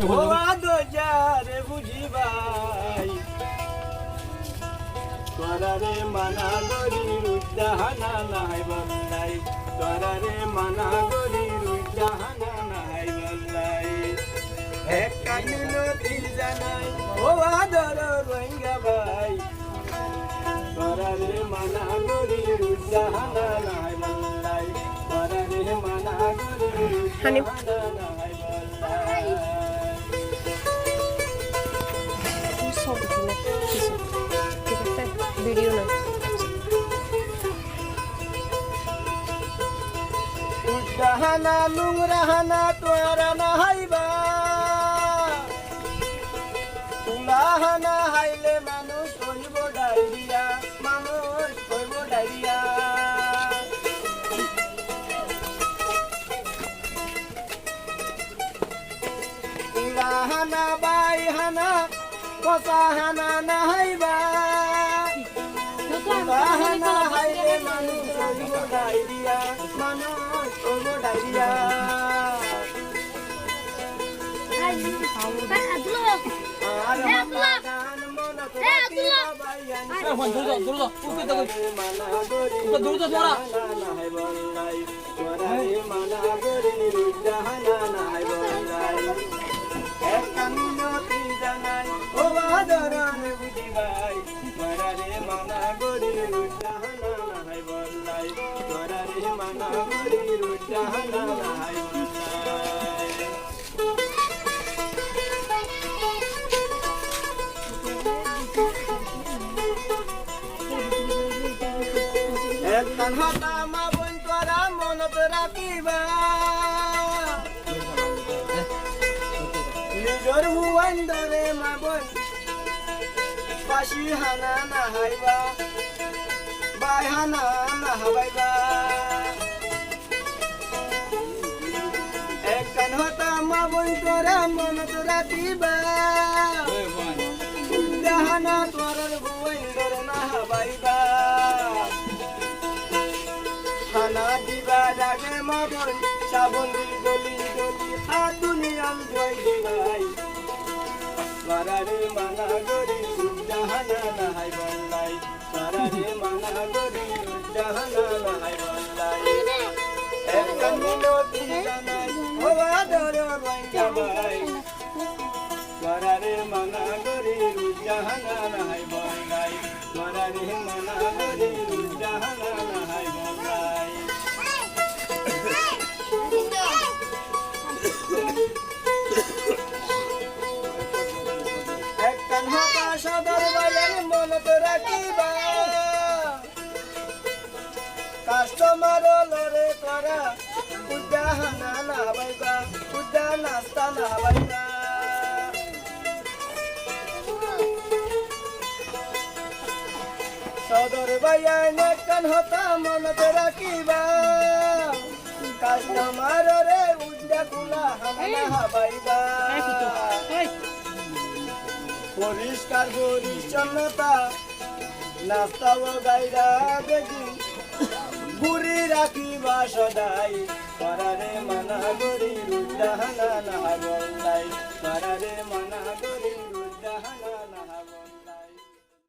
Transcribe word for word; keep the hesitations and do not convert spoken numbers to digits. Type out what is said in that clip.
Ó ador yar buzi bái, tuáñrare mana gorir uddá hána no háibolla. Tuáñrare mana gorir uddá hána no háibolla. Ekkán minoti zanai, ó ador Rohingya bái, tuáñrare mana gorir uddá hána no háibolla. Tuáñrare mana gorir uddá hána no háibolla. Hanim. Só buzí na, kissú. Thík asé? Video na. Uddá hána, lungra hána tuáñra no háiba. Kula hána háile manúic óibo diarrhea, manúic óibo diarrhea. Kula hána, bái hána, fosa hána no háiba. Kula hána háile manúic óibo diarrhea, manúic óibo diarrhea. Ar Abdullah. Ar Abdullah. Abdullah. Dúró, dúró, dúró. Dúró, dúró, dúró. Tuáñrare mana gorir uddá hána no háibolla. Ekkán minoti zanai, ó ador buzi bái, tuáñrare mana gorir uddá hána no háibolla. Tuáñrare mana gorir uddá hána no háibolla. Ekkán hotá ma boin tuáñra monot rakíba. Nizor fuaindóre ma boin, fasi hána no háiba, bái hána no hábaiba. Ekkán hotá ma boin tuáñra monot rakíba. Uddá hána tuáñrar fuaindóre no hábaiba. Hána dibar age ma boin, sabon di dóli dóli, hát duniyan dúai dibai. Tuáñrare mana gorir uddá hána no háibolla. Tuáñrare mana gorir uddá hána no háibolla. Ekkán minoti zanai, ó ador Rohingya bái, tuáñrare mana gorir uddá hána no háibolla. Tuáñrare mana gorir uddá hána no háibolla. Ekkán hotá sodor báiyain monot rakíba. Kastomar ólore tuáñra uddá hána no hábaiba, uddá nasta no hábaiba. Sodor báiyain ekkán hotá monot rakíba. Kastomar ólore uddá kula hána no hábaiba. Foriskar foricconnota, nasta wagaira begi gori rakíba sodai. Tuáñrare mana gorir uddá hána no háibolla. Tuáñrare mana